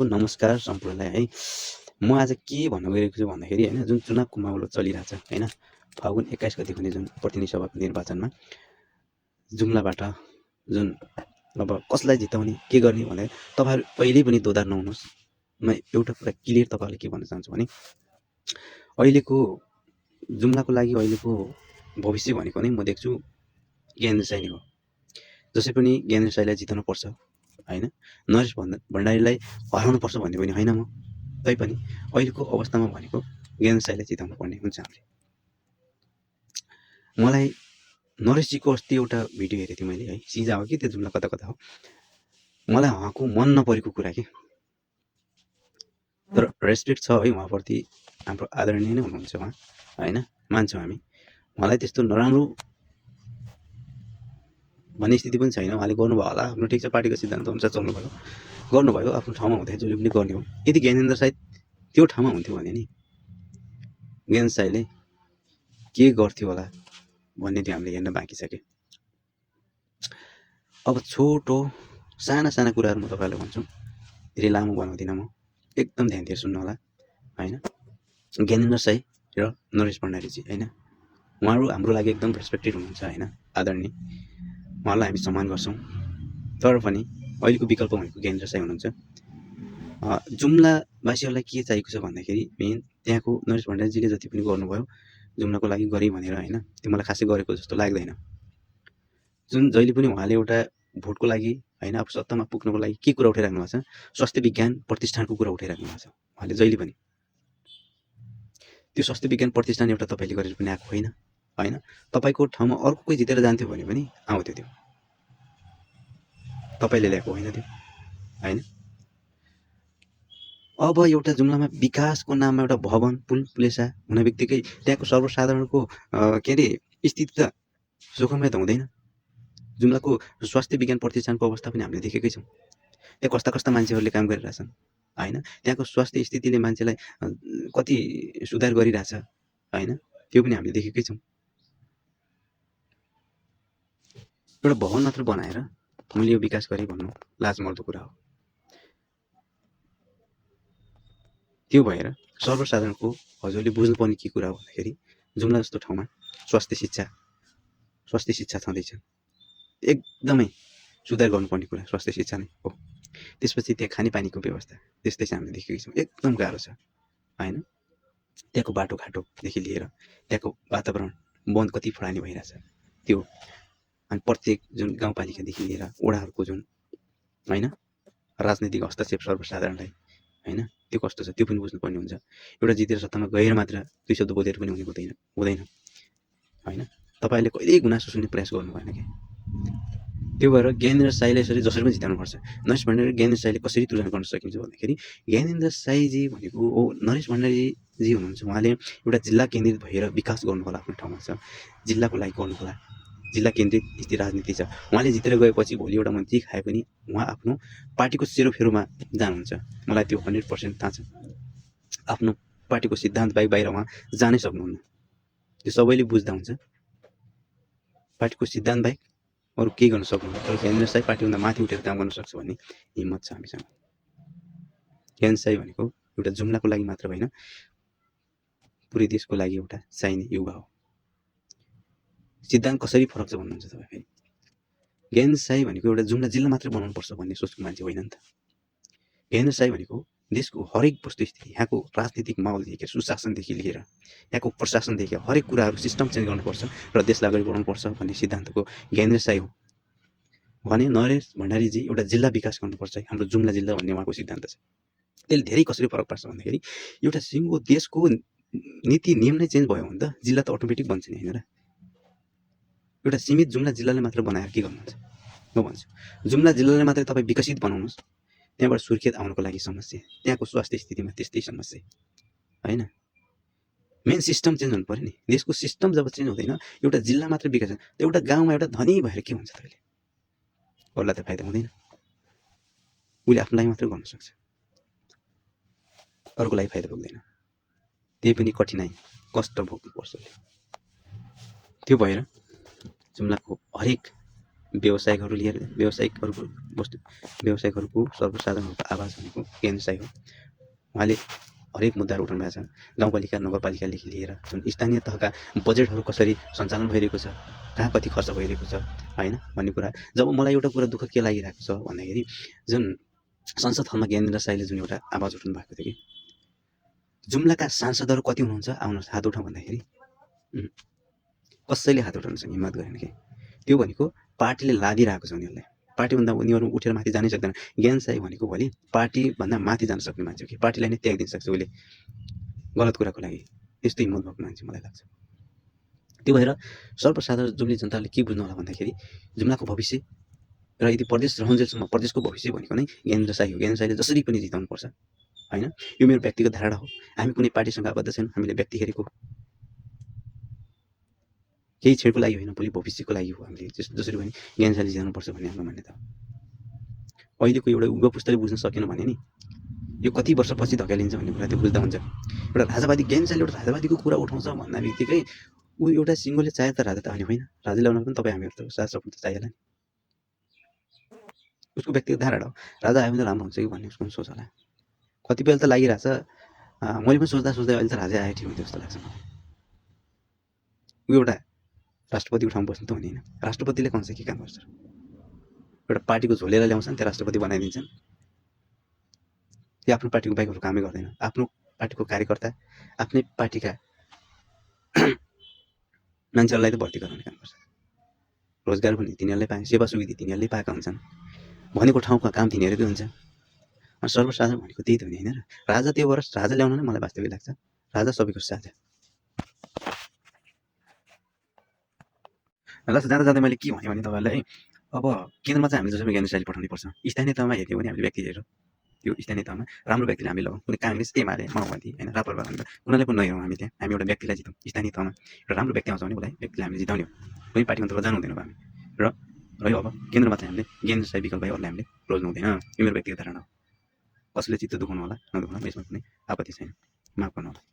नमस्कार सम्पूर्णलाई है। म आज के भन्न गइरहेको छु भन्दाखेरि हैन, जुन चुनावको माहौल चलिरहेछ हैन, फागुन 21 गते हुने जुन प्रतिनिधि सभाको निर्वाचनमा जुम्लाबाट जुन अब कसलाई जिताउने के गर्ने भनेर तपाईहरु कहिल्यै पनि दोधार नहुनुहोस्। म एउटा कुरा क्लियर तपाईहरुलाई के भन्न चाहन्छु भने अहिलेको जुम्लाको लागि अहिलेको भविष्य भनेको नै म देख्छु ज्ञानेन्द्र साई नै हो। जसै पनि ज्ञानेन्द्र साईलाई जिताउनु पर्छ हैन, नरेश भण्डारीलाई हराउनु पर्छ भन्ने पनि होइन म। तैपनि अहिलेको अवस्थामा भनेको ज्ञानेन्द्र साईलाई जिताउनु पर्ने हुन्छ हामीले। मलाई नरेशजीको अस्ति एउटा भिडियो हेरेको थिएँ मैले है, सिजा हो कि त्यो जुम्ला कता कता हो, मलाई उहाँको मन नपरेको कुरा के, तर रेस्पेक्ट छ है उहाँप्रति, हाम्रो आदरणीय नै हुनुहुन्छ उहाँ हैन, मान्छौँ हामी। उहाँलाई त्यस्तो नराम्रो भन्ने स्थिति पनि छैन, उहाँले गर्नुभयो होला आफ्नो, ठिक छ, पार्टीको सिद्धान्त अनुसार चल्नुभयो, गर्नुभयो, आफ्नो ठाउँमा हुँदै जसले पनि गर्ने हो। यदि ज्ञानेन्द्र साई त्यो ठाउँमा हुन्थ्यो भने नि ज्ञानेन्द्र साईले के गर्थ्यो होला भन्ने त्यो हामीले हेर्न बाँकी छ के। अब छोटो साना साना कुराहरू म तपाईहरुलाई भन्छु, धेरै लामो बनाउँदिनँ म, एकदम ध्यान दिएर सुन्नु होला हैन। ज्ञानेन्द्र साई र नरेश भण्डारीजी हैन, उहाँहरू हाम्रो लागि एकदम रेस्पेक्टेड हुनुहुन्छ हैन, आदरणीय, उहाँलाई हामी सम्मान गर्छौँ। तर पनि अहिलेको विकल्प भनेको ज्ञानेन्द्र साई हुनुहुन्छ। जुम्लावासीहरूलाई के चाहिएको छ भन्दाखेरि मेन त्यहाँको नरेश भण्डारीजीले जति पनि गर्नुभयो जुम्लाको लागि गरे भनेर हैन, त्यो मलाई खासै गरेको जस्तो लाग्दैन। जुन जहिले पनि उहाँले एउटा भोटको लागि हैन, अब सत्तामा पुग्नको लागि के कुरा उठाइराख्नु भएको छ, स्वास्थ्य विज्ञान प्रतिष्ठानको कुरा उठाइराख्नु भएको छ उहाँले जहिले पनि। त्यो स्वास्थ्य विज्ञान प्रतिष्ठान एउटा तपाईले गरेर पनि आएको होइन हैन, तपाईको ठाउँमा अर्को कोही जितेर जान्थ्यो भने पनि आउँथ्यो त्यो, तपाईले ल्याएको होइन त्यो हैन। अब एउटा जुम्लामा विकासको नाममा एउटा भवन पुल पुलेसा हुन बित्तिकै त्यहाँको सर्वसाधारणको के अरे स्थिति त सुखमय त हुँदैन। जुम्लाको स्वास्थ्य विज्ञान प्रतिष्ठानको अवस्था पनि हामीले देखेकै छौँ, त्यहाँ कस्ता कस्ता मान्छेहरूले काम गरिरहेछन् हैन, त्यहाँको स्वास्थ्य स्थितिले मान्छेलाई कति सुधार गरिरहेछ हैन, त्यो पनि हामीले देखेकै छौँ। एउटा भवन मात्र बनाएर मैले यो विकास गरेँ भन्नु लाजमर्दो कुरा हो। त्यो भएर सर्वसाधारणको हजुरले बुझ्नुपर्ने के कुरा हो भन्दाखेरि जुम्ला जस्तो ठाउँमा स्वास्थ्य शिक्षा छँदैछ, एकदमै सुधार गर्नुपर्ने कुरा स्वास्थ्य शिक्षा नै हो। त्यसपछि त्यहाँ खानेपानीको व्यवस्था त्यस्तै छ, हामीले देखेकै छौँ, एकदम गाह्रो छ हैन। त्यहाँको बाटोघाटोदेखि लिएर त्यहाँको वातावरण बन्द कति फडानी भइरहेछ त्यो, अनि प्रत्येक जुन गाउँपालिकादेखि लिएर वडाहरूको जुन हैन राजनीतिक हस्तक्षेप सर्वसाधारणलाई हैन, त्यो कस्तो छ त्यो पनि बुझ्नुपर्ने हुन्छ। एउटा जितेर सत्तामा गएर मात्र दुई शब्द बोलेर पनि हुँदैन हैन। तपाईले कहिल्यै गुनासो सुन्ने प्रयास गर्नु भएन के। त्यो भएर ज्ञानेन्द्र साईलाई यसरी जसरी पनि जिताउनुपर्छ। नरेश भण्डारी र ज्ञानेन्द्र साईले कसरी तुलना गर्न सकिन्छ भन्दाखेरि ज्ञानेन्द्र साईजी भनेको हो नरेश भण्डारीजी हुनुहुन्छ, उहाँले एउटा जिल्ला केन्द्रित भएर विकास गर्नु होला, आफ्नो ठाउँमा छ, जिल्लाको लागि गर्नु होला, जिल्ला केन्द्रित यस्तै राजनीति छ। उहाँले जितेर गएपछि भोलि एउटा मन्त्री खाए पनि उहाँ आफ्नो पार्टीको सेरोफेरोमा जानुहुन्छ, मलाई त्यो 100% थाहा छ। आफ्नो पार्टीको सिद्धान्त बाहिर उहाँ जानै सक्नुहुन्न, त्यो सबैले बुझ्दा हुन्छ। पार्टीको सिद्धान्त बाहेक अरु केही गर्न सक्नुहुन्न, तर ज्ञानेन्द्र साई पार्टीभन्दा माथि उठेर काम गर्न सक्छ भन्ने हिम्मत छ हामीसँग। ज्ञानेन्द्र साई भनेको एउटा जुम्लाको लागि मात्र होइन, पुरै देशको लागि एउटा चाहिने युवा हो। सिद्धान्त कसरी फरक छ भन्नुहुन्छ तपाईँ? ज्ञानेन्द्र साई भनेको एउटा जुम्ला जिल्ला मात्रै बनाउनु पर्छ भन्ने सोचको मान्छे होइन नि त। ज्ञानेन्द्र साई भनेको देशको हरेक वस्तुस्थिति, यहाँको राजनीतिक माहौलदेखि सुशासनदेखि लिएर यहाँको प्रशासनदेखि हरेक कुराहरू सिस्टम चेन्ज गर्नुपर्छ र देशलाई अगाडि बढाउनुपर्छ भन्ने सिद्धान्तको ज्ञानेन्द्र साई हो भने नरेश भण्डारीजी एउटा जिल्ला विकास गर्नुपर्छ, हाम्रो जुम्ला जिल्ला भन्ने उहाँको सिद्धान्त छ। त्यसले धेरै कसरी फरक पार्छ भन्दाखेरि एउटा सिङ्गो देशको नीति नियम नै चेन्ज भयो भने त जिल्ला त अटोमेटिक बन्छ नि हैन र। एउटा सीमित जुम्ला जिल्लाले मात्र बनाएर के गर्नुहुन्छ? म भन्छु जुम्ला जिल्लालाई मात्रै तपाईँ विकसित बनाउनुहोस्, त्यहाँबाट सुर्खेत आउनको लागि समस्या, त्यहाँको स्वास्थ्य स्थितिमा त्यस्तै समस्या हैन। मेन सिस्टम चेन्ज हुनु पर्यो नि। देशको सिस्टम जब चेन्ज हुँदैन, एउटा जिल्ला मात्र विकास, एउटा गाउँमा एउटा धनी भएर के हुन्छ तपाईले? अरूलाई त फाइदा हुँदैन। उले आफ्नो लागि मात्र गर्न सक्छ, अरूको लागि फाइदा पुग्दैन। त्यही पनि कठिनाइ कष्ट भोग्नु पर्छ। त्यो भएर जुम्लाको हरेक व्यवसायिकहरू लिएर व्यवसायिकहरूको सर्वसाधारणहरूको आवाज भनेको ज्ञानशाही हो। उहाँले हरेक मुद्दाहरू उठाउनु भएको छ। गाउँपालिका नगरपालिकादेखि लिएर जुन स्थानीय तहका बजेटहरू कसरी सञ्चालन भइरहेको छ, कहाँ कति खर्च भइरहेको छ होइन भन्ने कुरा। जब मलाई एउटा कुरा दुःख के लागिरहेको छ भन्दाखेरि जुन संसद हलमा ज्ञानेन्द्र साईले जुन एउटा आवाज उठाउनु भएको थियो कि जुम्लाका सांसदहरू कति हुनुहुन्छ आउनुहोस् हात उठाउँ भन्दाखेरि कसैले हात उठाउन सक्ने हिम्मत गरेन कि। त्यो भनेको पार्टीले लादिरहेको छ उनीहरूलाई। पार्टीभन्दा उनीहरू उठेर माथि जानै सक्दैन। ज्ञानशाही भनेको भोलि पार्टीभन्दा माथि जान सक्ने मान्छे हो कि पार्टीलाई नै त्यागिदिन सक्छ उसले गलत कुराको लागि। त्यस्तो हिम्मत भएको मान्छे मलाई लाग्छ। त्यो भएर सर्वसाधारण जुम्ली जनताले के बुझ्नु होला भन्दाखेरि जुम्लाको भविष्य र यदि प्रदेश रहन्जेलसम्म प्रदेशको भविष्य भनेको नै ज्ञानेन्द्र साई हो। ज्ञानेन्द्र साईले जसरी पनि जिताउनुपर्छ होइन। यो मेरो व्यक्तिगत धारणा हो। हामी कुनै पार्टीसँग आबद्ध छैनौँ। हामीले व्यक्ति हेरेको केही क्षणको लागि होइन, भोलि भविष्यको लागि हो। हामीले जसरी पनि ज्ञानेन्द्र साईले जिताउनुपर्छ भन्ने हाम्रो मान्यता हो। अहिलेको एउटा युवा पुस्ताले बुझ्न सकेन भने नि यो कति वर्षपछि धकेलिन्छ भन्ने कुरा त्यो बुझ्दा हुन्छ। एउटा राजावादी ज्ञानेन्द्र साईले एउटा राजावादीको कुरा उठाउँछ भन्दा बित्तिकै ऊ एउटा सिङ्गोले चाहे त राजा त होइन होइन, राजा ल्याउन पनि तपाईँ हामीहरू त साथ सपोर्ट त चाहिएला नि। उसको व्यक्तिगत धारणा हो। राजा आयो भने राम्रो हुन्छ कि भन्ने उसको सोच होला। कतिपय त लागिरहेछ मैले पनि सोच्दा अहिले त राजा आए ठिक हुन्थ्यो जस्तो लाग्छ मलाई। ऊ एउटा राष्ट्रपति उठाउनु बस्नु त हुने होइन। राष्ट्रपतिले कौन के काम गर्छ? एउटा पार्टीको झोलेर ल्याउँछन् त्यो राष्ट्रपति बनाइदिन्छन्। त्यो आफ्नो पार्टीको बाहेक अरू कामै गर्दैन। आफ्नो पार्टीको कार्यकर्ता आफ्नै पार्टीका मान्छेहरूलाई त भर्ती गराउने काम गर्छ। रोजगार पनि तिनीहरूले पाए, सेवा सुविधा तिनीहरूले पाएका हुन्छन्, भनेको ठाउँका काम तिनीहरूकै हुन्छ। अनि सर्वसाधारण भनेको त्यही त हुने होइन र। राजा त्यो वर्ष राजा ल्याउन नै मलाई वास्तविक लाग्छ। राजा सबैको साझा। ल जाँदा जाँदै मैले के भने तपाईँहरूलाई अब केन्द्रमा चाहिँ हामीले जसरी ज्ञानेन्द्र साईले पठाउनै पर्छ। स्थानीय तहमा हेर्ने हो भने हामीले व्यक्ति हेरौँ। त्यो स्थानीय तहमा राम्रो व्यक्तिले हामीले लगाउँ। कुनै काङ्ग्रेस, एमाले, माओवादी होइन, राप्रपा भनेर कुनैलाई पनि नहेरौँ। हामी त्यहाँ हामी एउटा व्यक्तिलाई जितौँ। स्थानीय तहमा एउटा राम्रो व्यक्ति आउँछ भने उसलाई व्यक्तिलाई हामीले जिताउने हो। कुनै पार्टीमा त जानु हुँदैन हामी। र रह्यो अब केन्द्रमा चाहिँ हामीले ज्ञानेन्द्र साई विकल्प अरूलाई हामीले रोज्नु हुँदैन। यो मेरो व्यक्तिगत धारणा हो। कसैले चित्त दुखाउनु होला नदुखाउनु, यसमा कुनै आपत्ति छैन, माफ गर्नु होला।